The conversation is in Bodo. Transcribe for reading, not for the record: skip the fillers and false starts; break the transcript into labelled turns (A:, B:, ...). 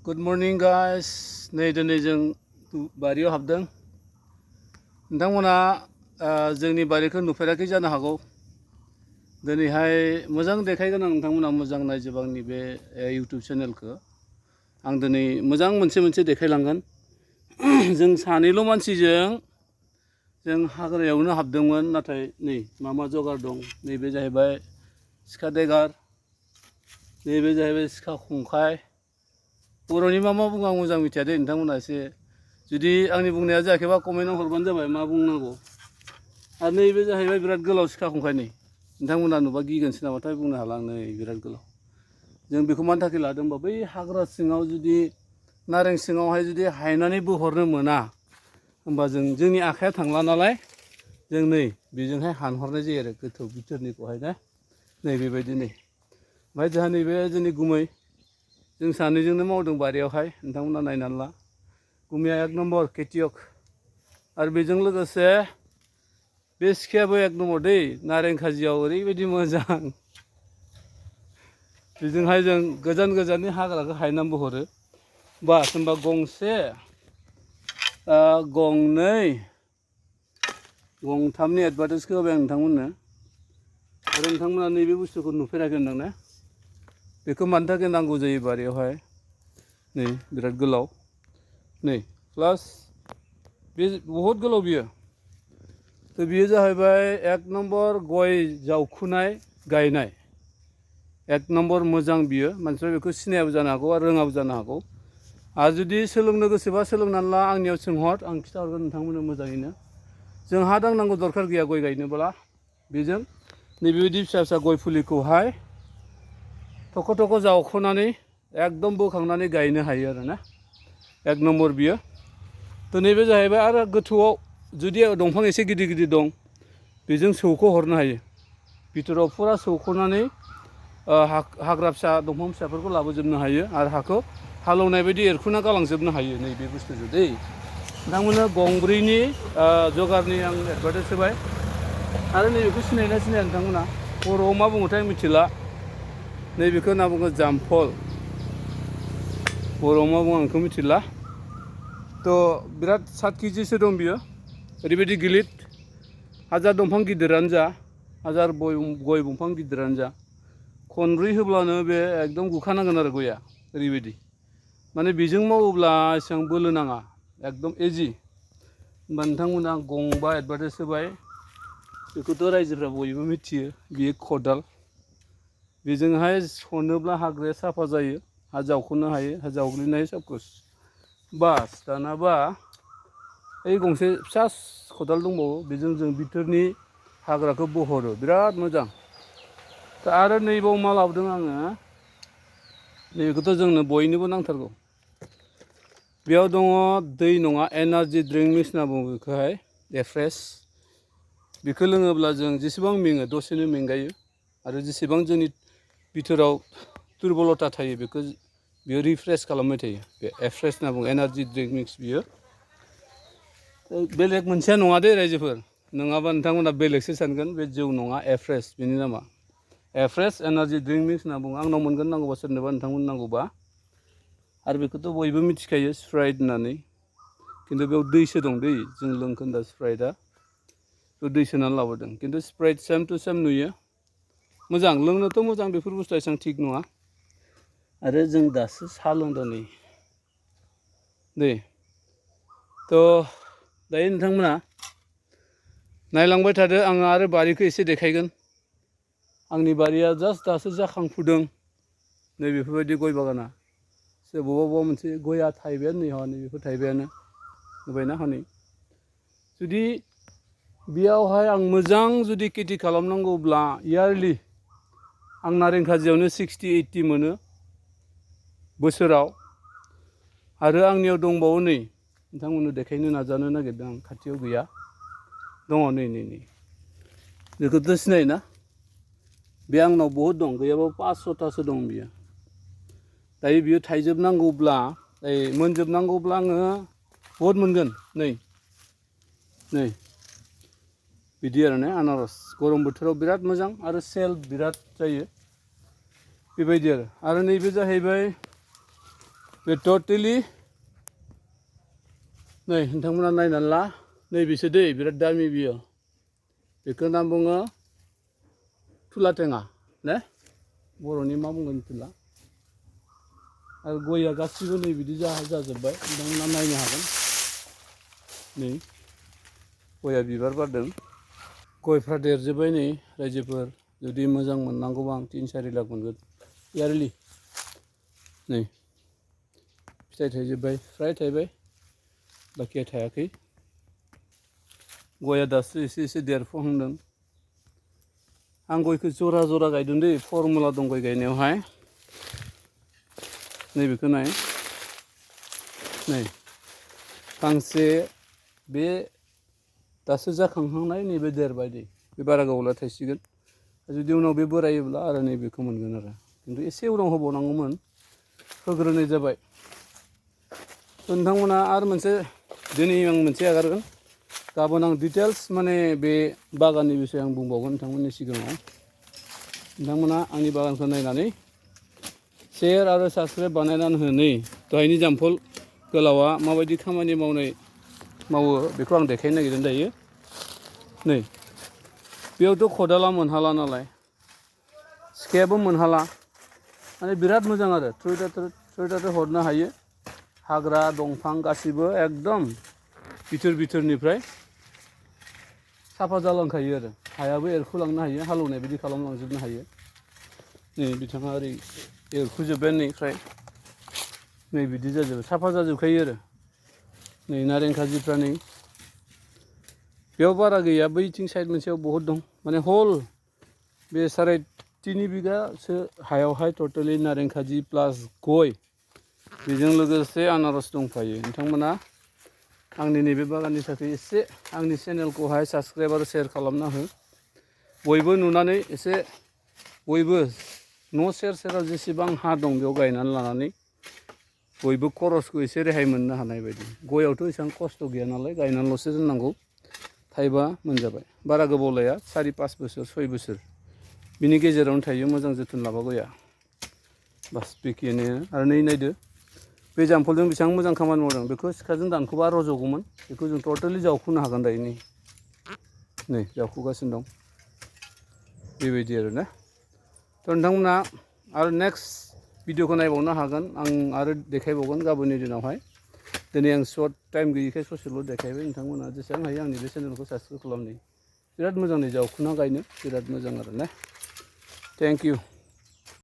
A: Good morning guys. नै दिनै जों बारियाव हाबदों। नोंथांमोना जोंनि बारिखौ नुफेराखै जानो हागौ। दिनैहाय मोजां देखायगोन आं नोंथांमोना मोजां नायजोब आंनि बे YouTube चेनेलखौ। आं दिनै मोजां मोनसे देखायलांगोन। जों सानैल' मानसिजों जों हाग्रायावनो हाबदोंमोन, नाथाय नै मा जगार दं। नैबे जाहैबाय सिखा देगार, नैबे जाहैबाय सिखा खंखाय। बर'नि मा बुङो आं मोजां मिथिया दे, नोंथांमोना एसे जुदि आंनि बुंनाया जायाखैबा कमेन्टआव हरबानो जाबाय मा बुंनांगौ। आरो नैबे जाहैबाय बिराद गोलाव सिखा खंखायनि। नोंथांमोना नुबा गिगोनसो नामाथाय बुंनो हाला आं, नै बिराद गोलाव। जों बेखौ मानि थाखाय लादों होनबा बै हाग्रा सिङाव जुदि नारें सिङावहाय जुदि हायनानै बोहरनो मोना होमबा जोंनि आखाइया थांला नालाय, जों नै बेजोंहाय हानहरनाय जायो आरो गोथौ बिथोरनिखौहाय ना। नै बेबायदि नै। ओमफ्राय जोंहा नैबे जोंनि गुमै, जों सानैजोंनो मावदों बारियावहाय, नोंथांमोना नायनानै ला। गुमैया 1 नम्बर खेथियक। आरो बेजों लोगोसे बे सिखायाबो 1 नम्बर दै, नारें खाजियाव ओरैबायदि मोजां। बेजोंहाय जों गोजाननि हाग्राखौ हायनानै बोहरो। बास होनबा गंसे, गंनै, गंथामनि एडभार्टाइजखौ होबाय आं नोंथांमोननो। आरो नोंथांमोना नैबे बुस्थुखौ नुफेराखै होनदों ना। बेखौ मानि थाखाय नांगौ जायो बारियावहाय। नै बिराद गोलाव, नै प्लास बे बहुद गोलाव बियो। तो बियो जाहैबाय 1 नम्बर गय जावखुनाय गायनाय। 1 नम्बर मोजां बियो। मानसिफ्रा बेखौ सिनायाबो जानो हागौ आरो रोङाबो जानो हागौ। आरो जुदि सोलोंनो गोसोबा सोलोंनानै ला, आंनियाव सोंहर, आं खिथाहरगोन नोंथांमोननो मोजाङैनो। जों हा दांनांगौ दरखार गैया गय गायनोब्ला। बेजों नैबेबायदि फिसा गय फुलिखौहाय थख' जावख'नानै एकदम बोखांनानै गायनो हायो आरो ना। 1 नम्बर बियो। तो नैबे जाहैबाय आरो गोथौआव जुदि दंफां एसे गिदिर दं, बेजों सौख'हरनो हायो। बिथोराव फुरा सौख'नानै हाग्रा फिसा दंफां फिसाफोरखौ लाबोजोबनो हायो आरो हाखौ हालेवनाय बायदि एरखुना गालांजोबनो हायो। नैबे बुस्थुजों दै। नोंथांमोननो गंब्रैनि जगारनि आं एडभार्टाइज होबाय। आरो नैबेखौ सिनायोना सिनाया नोंथांमोना? बर'आव मा बुङोथाय मिथिला। नैबेखौ होनना बुङो जामफल। बर'आव मा बुङो आं बेखौ मिथिला। तो बिराद 7 केजिसो दं बियो। ओरैबायदि गिलिर। हाजार दंफां गिदिरानो जा, हाजार गय दंफां गिदिरानो जा, खनब्रै होब्लानो बे एकदम गुखानांगोन आरो गया। ओरैबायदि माने बेजों मावोब्ला एसेबां बोलो नाङा, एकदम इजि। होमबा नोंथांमोना गंबा एडभार्टाइज होबाय। बेखौथ' रायजोफ्रा बयबो मिथियो, बियो खदाल। बेजोंहाय सनोब्ला हाग्राया साफा जायो, हा जावख'नो हायो, हा जावग्लिनो हायो सबकुछ। बास दानाबा ओइ गंसे फिसा खदाल दंबावो, बेजों जों बिथोरनि हाग्राखौ बहरो। बिराद मोजां। आरो नैबाव मा लाबोदों आङो, नैबेखौथ' जोंनो बयनोबो नांथारगौ। बेयाव दङ दै नङा, एनार्जि ड्रिंक मिक्स होनना बुङो बेखौहाय, एफ्रेस। बेखौ लोङोब्ला जों जेसेबां मेङो दसेनो मेंगायो। आरो जेसेबां जोंनि बिथोराव दुरबलथा थायो, बेयो रिफ्रेस खालामबाय थायो। बे एफ्रेस होनना बुङो, एनार्जि ड्रिंक मिक्स बियो। बेलेग मोनसेया नङा दे रायजोफोर, नङाबा नोंथांमोना बेलेगसो सानगोन। बे जौ नङा, एफ्रेस बेनि नामा। एफ्रेस एनार्जि ड्रिंक मिक्स होनना बुङो। आंनाव मोनगोन नांगौबा, सोरनोबा नोंथांमोन नांगौबा। आरो बेखौथ' बयबो मिथिखायो स्प्राइट होननानै, खिन्थु बेयाव दैसो दं दै। जों लोंखोन्दा स्प्राइटआ बेयाव दै सोनानै लाबोदों। खिन्थु स्प्राइट सेम टु सेम नुयो। मोजां, लोंनोथ' मोजां, बेफोर बुस्थुआ एसेबां थिग नङा। आरो जों दासो साहा लोंदों नै दै। थ' दायो नोंथांमोना नायलांबाय थादो। आङो आरो बारिखौ एसे देखायगोन। आंनि बारिया जास्ट दासो जाखांफुदों। नै बेफोरबायदि गय बागाना। बबेबा मोनसे गया थाइबायानो नै, हनै बेफोर थाइबायानो नुबायना हनै। जुदि बेयावहाय आं मोजां जुदि खेथि खालामनांगौब्ला इयारलि आं नारें खाजियावनो 60-80 मोनो बोसोराव। आरो आंनियाव दंबावो नै, नोंथांमोननो देखायनो नाजानो नागिरदों आं, खाथियाव गैया। दङ नै। बेखौथ' सिनायोना? बे आंनाव बहुद दं, गैयाबाबो 500थासो दं बियो। दायो बियो थाइजोबनांगौब्ला, मोनजोबनांगौब्ला आङो बहुद मोनगोन। नै बिदि आरो ना आनारस। गरम बोथोराव बिराद मोजां आरो सेल बिराद जायो बेबायदि आरो नैबे जाहैबाय बे टटेलि नै नोंथांमोना नायनानै ला नैबेसो दै बिराद दामि बियो बेखौ नाम बुङो थुला टेङा ने बर'नि मा बुंगोन मिथिला आरो गया गासिबो नै बिदि जाजोब्बाय नोंथांमोना नायनो हागोन नै गया बिबार बारदों गयफ्रा देरजोब्बाय नै रायजोफोर जुदि मोजां मोननांगौबा आं 3-4 लाख मोनगोन इयारलि नै फिथाइ थाइजोब्बाय फ्राय थाइबाय बाखिया थायाखै गया दासो एसे देरफुहांदों आं गयखौ जरा जरा गायदों दै फर्मुला दं गय गायनायावहाय नैबेखौ नाय नै फांसे बे दासो जाखांहांनाय नैबे देरबाय दै बे बारा गोबावला थायसिगोन जुदि उनाव बे बोरायोब्ला आरो नैबेखौ मोनगोन आरो खिन्थु एसे उनाव होबावनांगौमोन होग्रोनाय जाबाय नोंथांमोना आरो मोनसे दिनै आं मोनसे आगारगोन गाबोन आं डिटेल्स माने बे बागाननि बिषय आं बुंबावगोन नोंथांमोननि सिगाङाव नोंथांमोना आंनि बागानखौ नायनानै शेयार आरो साबस्क्राइब बानायनानै हो नै दहायनि जाम्फल गोलावा माबायदि खामानि मावो बेखौ आं देखायनो नागिरदों दायो नै बेयावथ' खदाला मोनहाला नालाय सिखायाबो मोनहाला माने बिराद मोजां आरो थ्रुयटार हरनो हायो हाग्रा दंफां गासिबो एकदम बिथोरनिफ्राय साफा जालांखायो आरो हायाबो एरखुलांनो हायो हालेवनाय बायदि खालामलांजोबनो हायो नै बिथाङा ओरै एरखुजोब्बाय नै फ्राय नै बिदि जाजोबबाय साफा जाजोबखायो आरो नै नारें खाजिफ्रा नै बेयाव बारा गैया बैथिं साइड मोनसेयाव बहुद दं माने हल बे 3.5 बिगासो हायावहाय टटेलि नारें खाजि प्लास गय बेजों लोगोसे आनारस दंफायो नोंथांमोना आंनि नैबे बागाननि थाखाय एसे आंनि चेनेलखौहाय साबस्क्राइब आरो शेयार खालामना हो बयबो नुनानै एसे बयबो न' सेराव जेसेबां हा दं बेयाव गायनानै लानानै बयबो खरसखौ एसे रेहाय मोननो हानाय बायदि गयावथ' एसेबां खस्थ' गैया नालाय गायनानैल'सो दोननांगौ थाइबा मोनजाबाय बारा गोबाव लाया 4-5 बोसोर 6 बोसोर बिनि गेजेरावनो थायो मोजां जोथोन लाबा गया बास बेखियानो आरो नै नायदो बे जाम्फलजों बेसेबां मोजां खामानि मावदों बेखौ सिखाजों दानख'बा रज'गौमोन बेखौ जों टटेलि जावखुनो हागोन दायो नै जावखुगासिनो दं बेबायदि आरो ना थ' नोंथांमोना आरो नेक्स्ट भिडिअखौ नायबावनो हागोन आं आरो देखायबावगोन गाबोननि दिनावहाय दिनै आं सर्ट टाइम गैयिखाय ससेल' देखायबाय नोंथांमोना जेसेबां हायो आंनि बे चेनेलखौ साबस्क्राइब खालामनो बिराद मोजां नै जावखुना गायनो बिराद मोजां आरो ना थेंक इउ